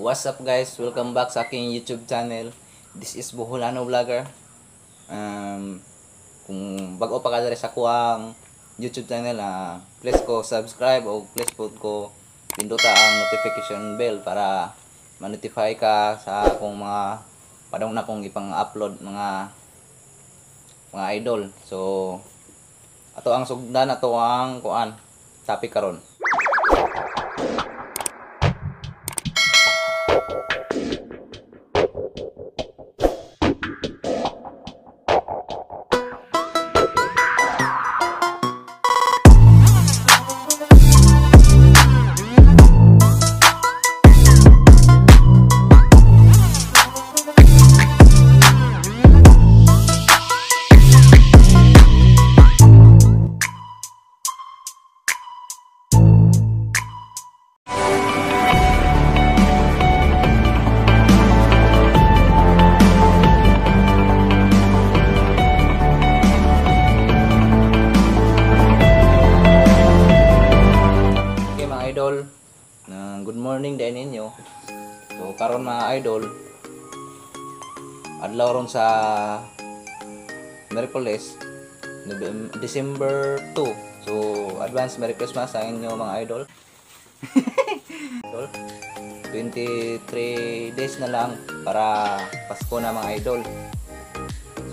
What's up, guys? Welcome back sa aking YouTube channel. This is Boholano Vlogger. Kung bago pa ka diri sa kuang YouTube channel, please ko subscribe o please po ko pindota ang notification bell para ma-notify ka sa akong mga padong na kong ipang-upload, mga idol. So ato ang sugdan, ato ang kuan topic karon. Idol, good morning din ninyo. So karon mga idol, adlaw ron sa Miyerkules, December 2. So advance Merry Christmas sa inyo mga idol. Idol, 23 days na lang para Pasko na mga idol.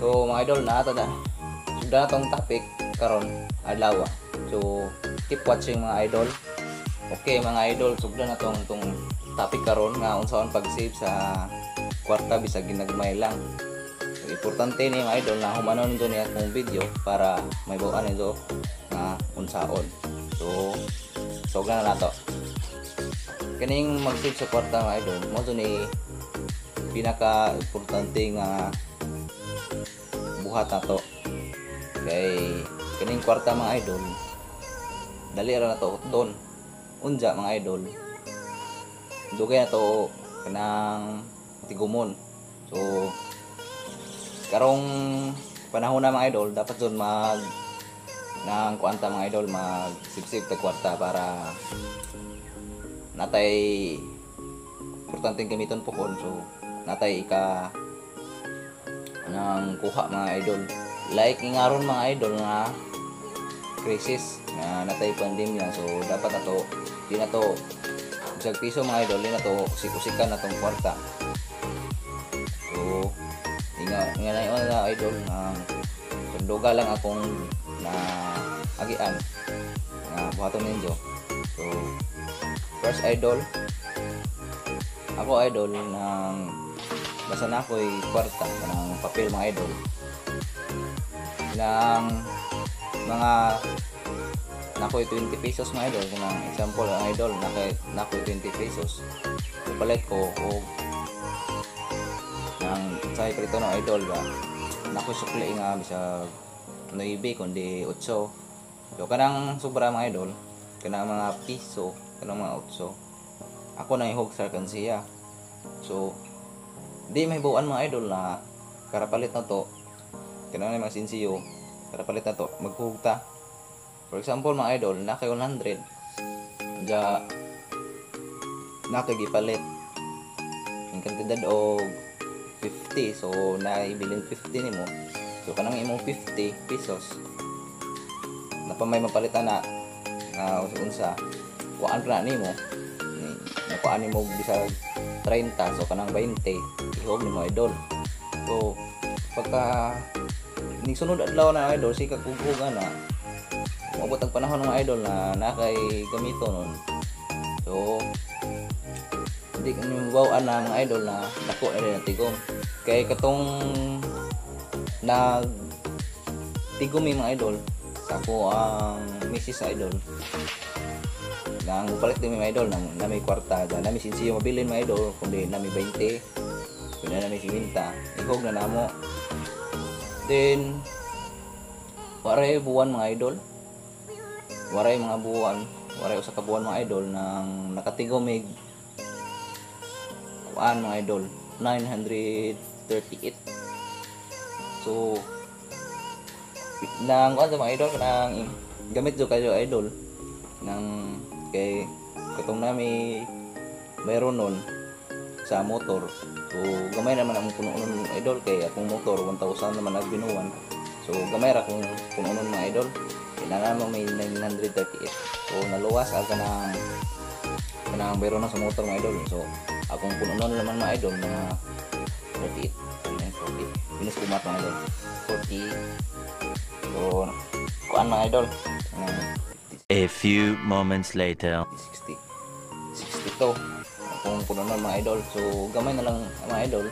So mga idol, naata na sugdan na tong topic karon adlaw. So keep watching mga idol. Okay mga idol, sugdan na tong topic karon nga unsaon pag-save sa kwarta bisag ginagmay lang. So, importante ni mga idol na humanon ninyo ni akong video para may buuan ninyo nga unsaon. So sugdan na nato. Kining mag-save sa kwarta mga idol, mo ni pinaka importante nga buhat nato. Kay kining kwarta mga idol, dali ra nato utdon. Unja mga idol, dugay na to kanang tigumon. So karong panahon na mga idol, dapat jud mag nang kuanta mga idol, mag sip-sip tag kwarta para natay importanteng gamiton pokon. So natay ika nang kuha mga idol. Like ingaron mga idol nga crisis na natay pandemya, so dapat ato di na to bisag piso mga idol, di na to usik-usikan na tong kwarta. So inga na yun na idol, ang sunduga lang akong na agian na buhaton ninyo. So first idol, ako idol nang basta na ako'y kwarta ng papel mga idol, ng mga nakoy 20 pesos mga idol. Kung ang example ang idol nakoy 20 pesos, ipalit ko og nang say prito no idol ba, nakoy sukli nga bisag 9 kundi 8. So kanang sobra mga idol, kanang mga piso, kanang mga 8, ako nang ihog sa alkansiya. So di mahibuan mga idol na karapalit na to, kanang mga sinsiyo, karapalit na to maghuhugta. For example mga idol, na kay 100 ga nakagipalit ang kantidad og 50, so naibilin 50 nimo. So kanang imong 50 pesos napamay mapalitan na nga unsa kuan ra nimo, nakuan nimo bisag 30, so kanang 20 ihog nimo idol. So pagka ning sunod adlaw na idol, sikag ughuga na, moabot ang panahon mga idol na nakay gamito nun. So hindi ko mabaw-an na mga idol na dako na rin ang tigom. Kay katong nag tigom yung mga idol sa ako ang misis idol, nang upalit din mga idol na may kwarta dyan, na may sinsiyo mabilin mga idol, kundi na may 20, kundi na may 50, ihog na namo. Then waray buwan mga idol, waray mga buwan, waray usa ka buwan mga idol nang nakatigomig kuan mga idol 938. So nang kuan sa mga idol, nang gamit jud kayo idol nang kay katong nami mayroon nun sa motor. So gamay naman ang puno-unon, idol, kay akong motor 1,000 naman ang binuwan. So gamay ra kung puno-unon, mga idol, kay na naman may 938. So naluwas ang kanang kanang bayro na sa motor, mga idol. So akong puno-unon naman, mga idol, mga 38, 40 minus kumat, mga idol, 40. So kuan, mga idol, A few moments later. 60, 62 akong puno nun, mga idol. So gamay na lang, mga idol,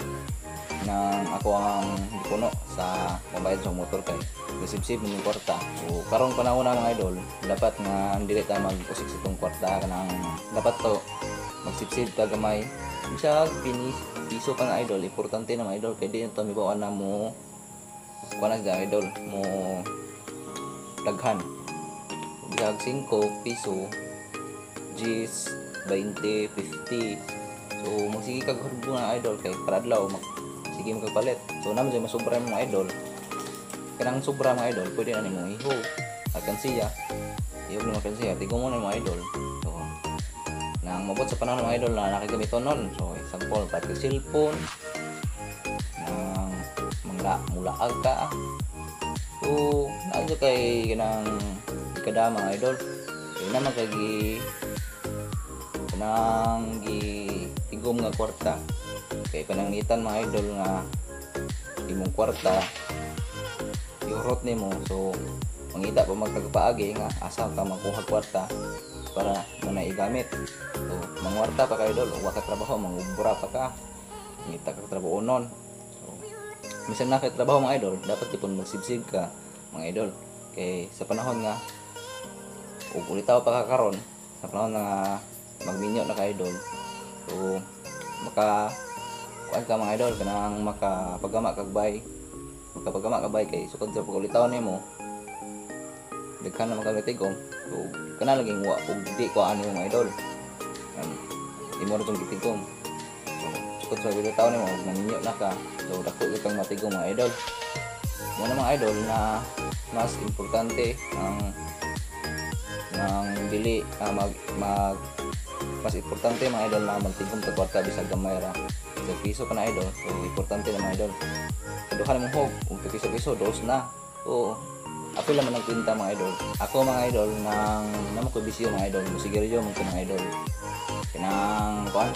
nang ako ang gipuno sa mabayad sa motor kay nasibsib yung kwarta. So karong panahon na, mga idol, dapat nga dili ta mag-usik sa itong kwarta, kanang dapat to magsibsib ka gamay, bisag pinis piso pa nga, idol, importante na, mga idol, kay di na to mibawan na mo kuan na siya, idol, mo daghan. Bisag 5 piso, 10, 20, 50. So magsige kag hurbo na, idol, kay paradlaw mag sige mo kag palit. So naman jud masubra mga idol, kanang sobra, mga idol, pwede na nimo ihog alkansiya, ihog nimo alkansiya, tigom mo na, mga idol. So nang mabot sa panahon, mga idol, na nakagamiton nun. So example, pati cellphone nang mangla mulaag ka. So naa kay kanang kada, mga idol, kay naman kay gi kanang gi tigom nga kwarta, kay pananglitan, mga idol, nga imong kwarta ihurot nimo. So mangita pa magkagapaagi nga asa ka makuha kwarta para mo na igamit. So mangwarta pa ka, idol, wa ka trabaho, mangubra pa ka, mangita ka trabaho nun. So bisan na kay trabaho, mga idol, dapat tipon magsibsib ka, mga idol, kay sa panahon nga ug ulitaw pa ka karon, sa panahon nga magminyo na ka, idol, so maka kuan ka, mga idol, kanang makapagama kag bay, makapagama ka bay, kay sukad sa pagulitaw nimo daghan na man tigom. So kana laging wa ug di ko ano, mga idol, imo ra tong gitigom. So sukad sa pagulitaw nimo ug naminyo na ka, so dako gyud kang matigom, mga idol. Mo na, mga idol, na mas importante ang ng dili mag mag mas importante, mga idol, na magtigom ta kwarta bisag gamay ra, sa piso pa na, idol. So importante na, mga idol, duha na mong hog ug piso-piso, dos na. So apil naman ang kwenta, mga idol. Ako, mga idol, nang namo ko bisyo, mga idol, musigarilyo man ko, mga idol, kanang kuan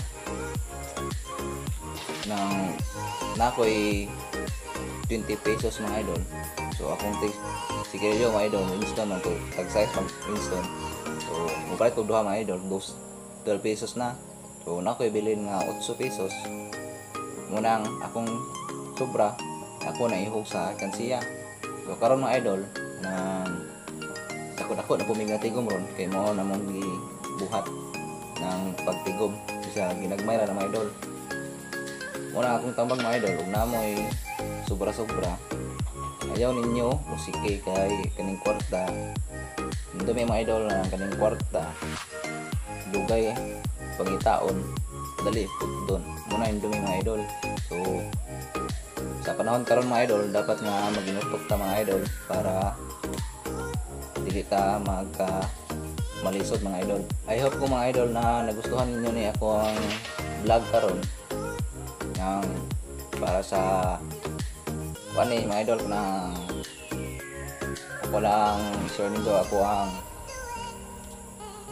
nang nakoy 20 pesos, mga idol. So akong tig sigarilyo, mga idol, Winston man to, tag size mag Winston. So mupalit ko duha, mga idol, dos 12 pesos na. So nakoy bilin nga 8 pesos. Munang akong sobra ako na ihog sa alkansiya. So karon, mga idol, nang dako-dako na puming tigom ron kay mao na mong gibuhat ng pagtigom bisa ginagmay ra na, mga idol. Muna akong tambag, mga idol, ug namoy sobra-sobra, ayaw ninyo usike kay kaning kwarta dumi, mga idol, na kaning kwarta dugay pangitaon, dali put doon muna yung dumi, mga idol. So sa panahon karon, mga idol, dapat nga maginutok ta, mga idol, para dili ta magka malisod, mga idol. I hope ko, mga idol, na nagustuhan ninyo ni ako ang vlog karon ng para sa kuan ni, mga idol, na ako lang share ninyo ako ang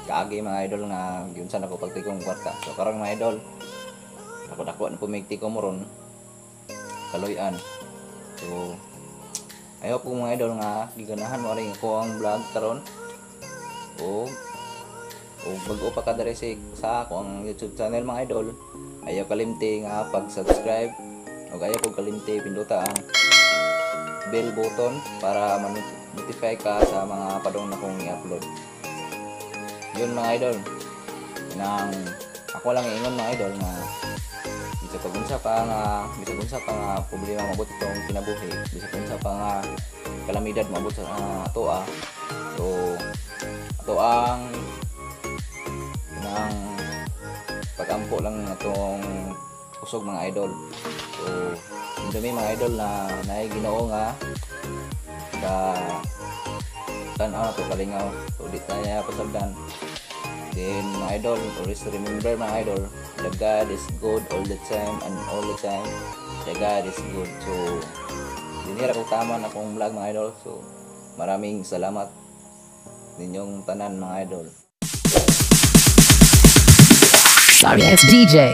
kaagi, mga idol, nga giunsa nako pagtigom kwarta. So karon, mga idol, ako dako na pumigtigom ron kaloy-an. So I hope ko, mga idol, nga giganahan mo rin ako ang vlog karon ug ug bag-o pa ka diri sa ako ang YouTube channel, mga idol, ayaw kalimti nga pag-subscribe ug ayaw pug kalimti pindota ang bell button para ma-notify ka sa mga padong na kong i-upload. Yun, mga idol, nang ako lang iingon, mga idol, nga bisag pag unsa pa nga bisag unsa pa nga problema maabot itong kinabuhi, bisag unsa pa nga kalamidad maabot sa atoa, so ato ang nang pagampo lang atong kusog, mga idol. So indumi, mga idol, na naay Ginoo nga ka tan-aw na to kalingaw. So di tayo pasagdan. Then, mga idol, always remember, mga idol, the God is good all the time and all the time the God is good. So dinhi ra ko taman akong vlog, mga idol. So maraming salamat ninyong tanan, mga idol. Sorry ass DJ.